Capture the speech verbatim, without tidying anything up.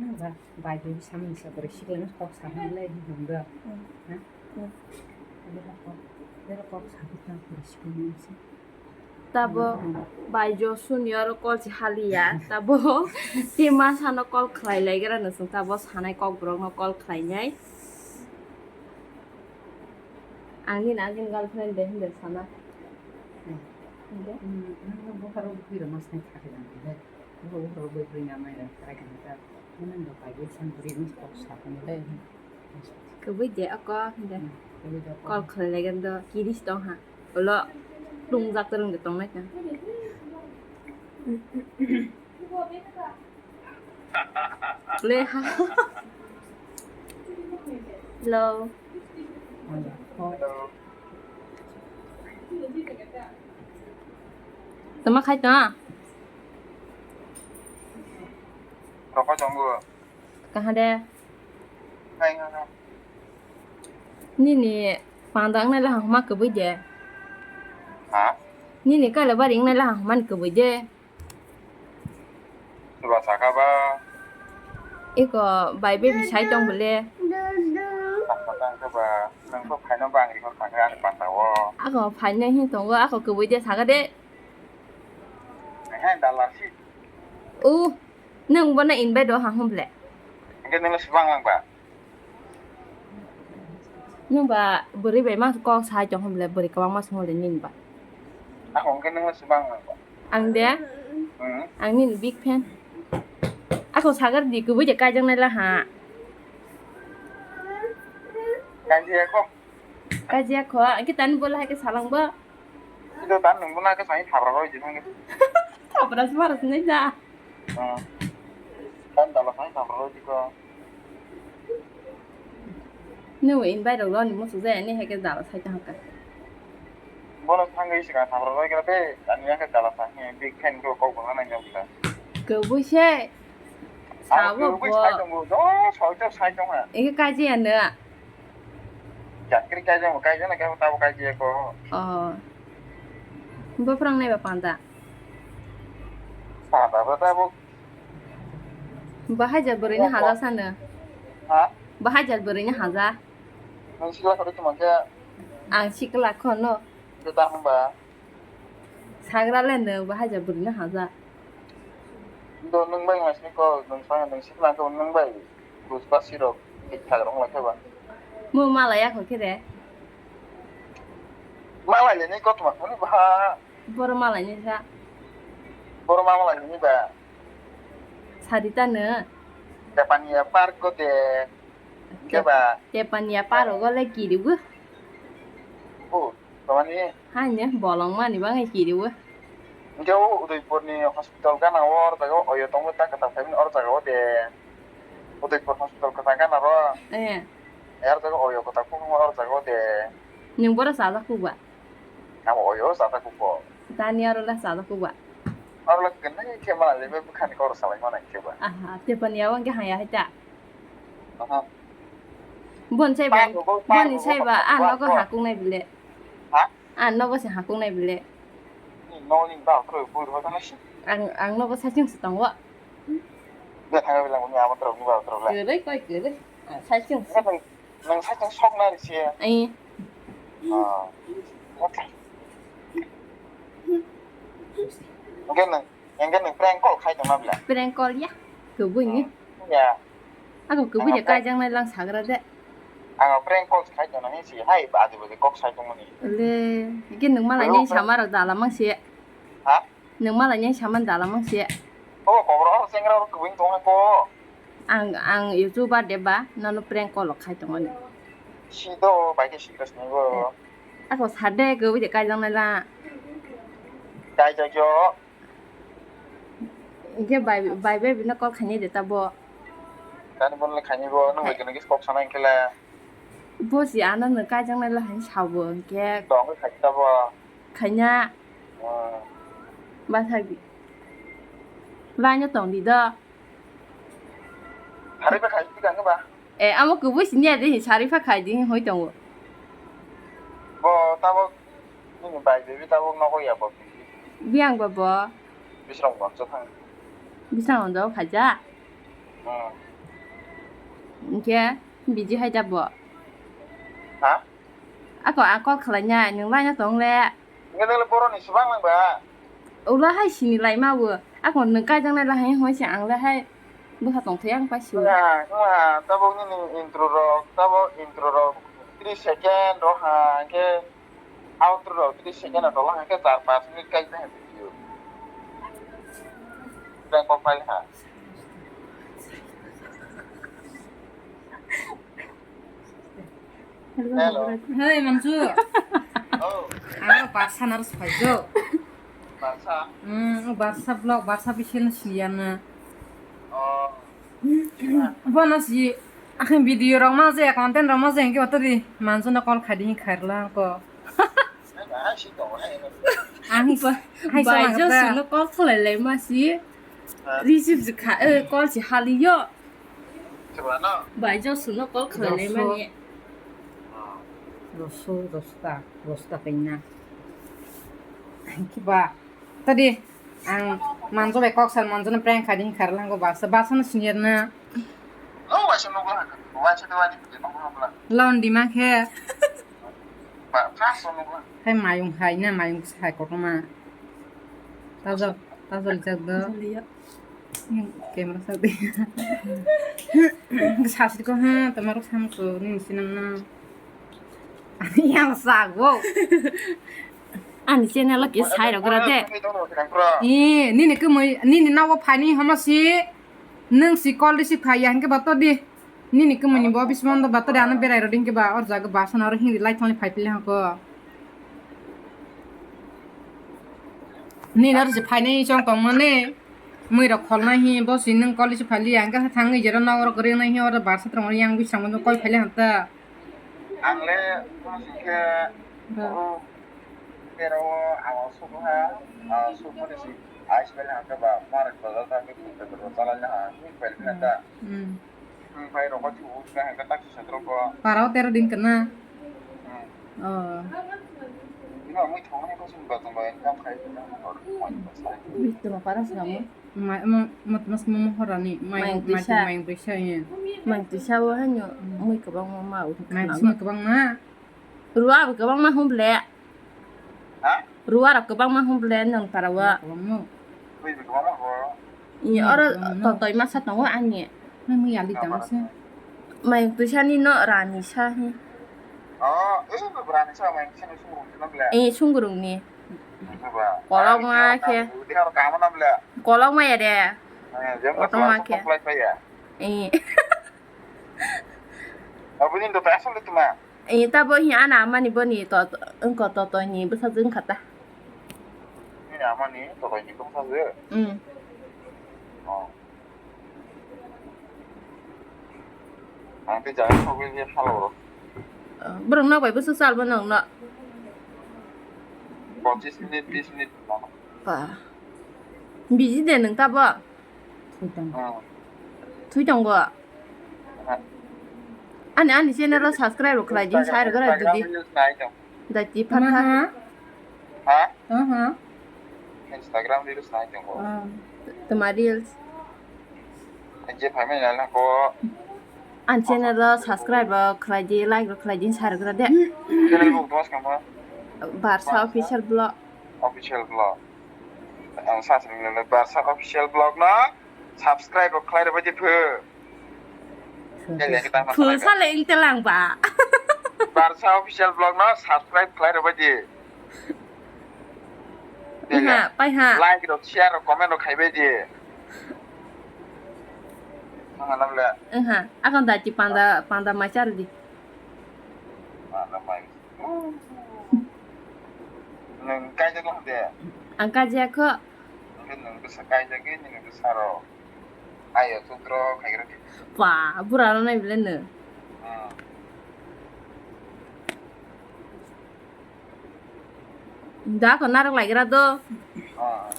Nang ba, bai bai samung sa bwrwi siklai no kok sa hwn le hwn do. Hmm. Ha? Hmm. Bera kok, bera kok sa hwn ta bwrwi siklai no sa. Tabo Hmm. bai jo suni oro call si haliya. Tabo tima sano call khlai lai gra no sung tabo sanai kok borok no call khlai nai. Ang ni na girlfriend de hinde sana. Hmm. Hinde? Hmm, nang bo haro bwrwi rok ma sai kha khe nang de. Bo horo bwrwi na mai rang kara khe ta. Nang do pai bwrwi san bwrwi ni kok sa khe ni le. Kwbwi de oko hinde. Hmm, kwbwi de oko. Call khlai lai gen do kiris tong ha. Ulo lungjak twrwng de tong nai ta. Le ha. Hello. Tama khai ta? Rokho tongo. Kaha de? Hai, hai, hai. Nini panda wngnai lahang huma kwbwi de? Ha? Nini kaila bari wngnai lahang huma ni kwbwi de? Soba sakha ba? Iko bai baby sai tong bole. Sakha tang khe ba, nwng khe phaino bang rikor thang khe ani panda o. Ako phaino hin tongo, ako kwbwi de sakha de. He, dala si. U, nwng bono invite rw ha hwn ble. Hwnkhe nwng swbang lang ba? Nwng ba bwrwi bai ma kok sai tong hwn ble, bwrwi kwbangma swngo le nini ba. Ako hwnkhe nwng swbang lang ba? Ang de? Hmm. Ang nini big fan. Ako sagar di kwbwi de kaijaknai la ha. Kaji ako. Kaji ako, ang khe tani bola hai khe salang ba. Ito tan nung buna ke sai thabra roi jin hangke. Thabra se mara sinai da. Hmm. Tan dala sai thabra roi jiko. Nung invite rok roni musu jaya ni heke dala sai ta haka. Bono thangwi sika thabra roi kira be, ani yang ke dala sai, big fan ko kok bana nang jam ka. Kwbwi se. Sabo bo. Kwbwi sai tongo, do soi to sai tong ha. Eke kaji ano. Chakri kaijak bo kaijak na kebo tabo kaijak ko. Oh. Bo phrang nai ba panda. Panda ba tabo. Bahai jar bwrwi ni haja sano. Ha? Bahai jar bwrwi ni haja. Nung sikla khoro tuma khe. Ang sikla khono. Khe ta hamba. Sagra le nwng bo haja bwrwi no haja. Do nwng bai masni ko nwng sa nwng sik lang ko nwng bai bus ba sirok thik thak rong lai khe ba. Mo mala ya kho khe de. Mala le ni ko tuma kuni ba. Boro mala ni sa. Boro mala le ni ba. Sarita no. Japania park ko de. Khe ba. Japania park ko le kiri bu. Bu. Tamani? Haino bolong mani bangai kiriwo. Hingke o Udaipurni hospital gana o, oro jaga o oyo tongo, ta kwtal khaimani oro jaga o de. Udaipur hospital kwtal gana ro. Eh. Eh, oro jaga oyo kwtal kukuma oro jaga o de. Nwng boro chajak kuk ba? Amo oyo chajak kuk bo. Tani oro le chajak kuk ba? Oro le kwnwi khe mana le be bwkhani koro salai mana khe ba. Aha, tepani abo hwnkhe haya hai ta. Aha. Bon sai ba, Pang, pang, bon sai ba, pang, ah, nogo pang. Hakung nai bile. Ha? Ah, nogo se hakung nai bile. Ni no ni ba, tro, bui, roi, tana si. Ang, ang nogo saichung se tongo. Be thang bilang ni amo tro, ni ba, tro, le. Kwrwi, koi kwrwi. Ah, saichung se. Nang, nang saichung sok na ri se. Ai. Ah. Okay. Enggak, nang. Hingke nwng prank call khai tongma bla? Prank call ya. Kubui ni. Ya. Ako kubui ya, kaijang nai lang sagra de. Ang prank call khai tongna ni si hai ba adi bodi kok sai tongmani. Le, hingke nwng malai ni sama rok dala mang si. Ha? Nwng malai ni sama dala mang si. O, kobro chengra rok kubui tong ko. Ang, ang YouTube ba de ba, nono prank call khai tongmani. Si do, bai ke si kres ni go. Ako sade kubui ya kaijang nai la. Kaijak yo. Hingke bai, bai, bai bino call khainai de ta bo. Tani bono le khainai bo, nung bai khe kok sanai hingke le. Bo si ano no kaijaknai la hai sabo hingke. Tong khai ta bo. Khaina. Hmm. Ba thagi. Line o tong di do. Hari ba khai ti kang ba. Eh, amo kubui sini ade hi sari pha khai di hoi tongo. Bo tabok nini bai baby tabok nogo ya bo. Biyang bo bo. Bisrong bonso thang. Bisrong bonso khaja. Hmm. Hwnkhe biji hai da bo. Ha? Ako ang call khlainai, nwng line o tong le. Hwnkhe nang le boroni swbang lang ba? Ula hai sini lai ma bo. Ako nwng kaijaknai lahai hoi se ang le hai bwkha tong thai ang pai si. Wngya, wngya, tabuk nini intro rok, tabuk intro rok tris second rok ha, hwnkhe outro rok tris second rok tong lang ha, hwnkhe char panch minute kai tong ha video. Tang kok pai ha. Hello. Hey, Manju. Oh. Aro barsa naro saijo. Barsa? Hmm, barsa vlog, barsa bisil siyana. Oh. Bono si, akhin video rok ma je, content rok ma je, hwnkhe otodi Manju no call khai di, khai rwla ko. Ang hai, hai, bai, hai, bai, hai, jo, hai, sungno call khlai lai ma si. Ha? Receive si kha, eh, call si haliyo. Bai, jo, sungno call khlai lai mani. Rosu, rosta, rosta kaina. Kiba, tadi, ang Manju bai kok sal, Manju no prank khai di, khai rwla ko barsa, barsa no senior na. Lawn di ma khe. Hai mayung hai na, mayung bwsa hai kotorma. Tajol, tajol jak do. Camera sak di. Sasri ko ha, tomorok samso nini sinang na. Ani yang sak wo. Ani channel o kisa sai rok gra de. Eh, nini kwmwi, nini nawo phani hama si. Nwng si call receive khai ya hwnkhe ba to di. Nini kwmwini bo bismon do bato de ano berai rodi hwnkhe ba or jaga bus ano aro himri lai thangli phai pili hwnkhe. Nini aro se phainai chong tongmani. Mui rok kholnai hi bo si nwng college phaili ang khe thangwi jero nok rok ringnai hi oro bus rok yang bisang bo koi phaili hwnkhe. Ang le hwnkhe oro tero o ang sukha, sukmani si ais phaili hwnkhe ba marok bazar thangwi khe chalai na ha, phaili hwnkhe. Hmm. Ang pai rok chu utka hwnkhe taksi sotro ko. Parao tero din kana. Hmm. Oh. Ino mui thong hai ko sum ba tong ba kam khai na or mo ni ba sai. Bistro para samo. Ma, ma, mat mas mo mohorani, mai, mai tuisa. Mai tuisa, iya. Mai tuisa o hanyo, hmm, mui kwbangma ma uthi. Mai tuisa kwbangma. Ruwa bo kwbangma hum ble. Ha? Ruwa rok kwbangma hum ble nwng para o. Kwbangma. Mui bo kwbangma ho. Iya, oro totoi masa tongo ani. Nang mui ali tamo se. Mai tuisa ni no rani sa hi. Oh, eh, rani sa mai tuisa ni sungurung ni ble. Eh, sungurung ni. Kolokma khe. Kolokma ya de. Kolokma khe. Eh. Aboni do ta asal tuma. Eh, ta bo hi ana amani boni to, to, engko to, to ni bwsajwk wngkha ta. Nini amani to, to ni bwsajwk? Mm. Oh. Ang tei jaga sogwi je phalao rw. Borok nok bai bwswk sal bo nokno. Pochis minute, bis minute. Pa. Busy de nwng tabo? Thwi tongo. Hmm. Thwi tongo? Hmm. Ani, ani channel o subscribe rok khlai di, share rok khlai di. Instagram reels nai tong. Dati phatha. Ha? Aha. Instagram reels nai tongo. Ah, tuma reels. Je phaimani nai nang ko. Ani channel o subscribe rok khlai di, like rok khlai di, share rok khlai di. Channel bo twas kama. Barsa official vlog. Official vlog. Ang sa sini le Barsa official vlog no subscribe rok khlai rw di phu. Phul sale ing telang ba. Barsa official vlog no subscribe khlai rw di. Pai ha, pai ha. Like rok, share rok, comment rok khai bai di. Aha, akon da ti panda, panda mai char di. Panda mai. Nwng kaijak wng de? Ang kaijak kho. Nwng bwsa kaijak, nini bwsa rok. Ayo, tutro khaigra di. Ba, bura no nai bile no. Hmm. Da ko narok laigra do. Ah.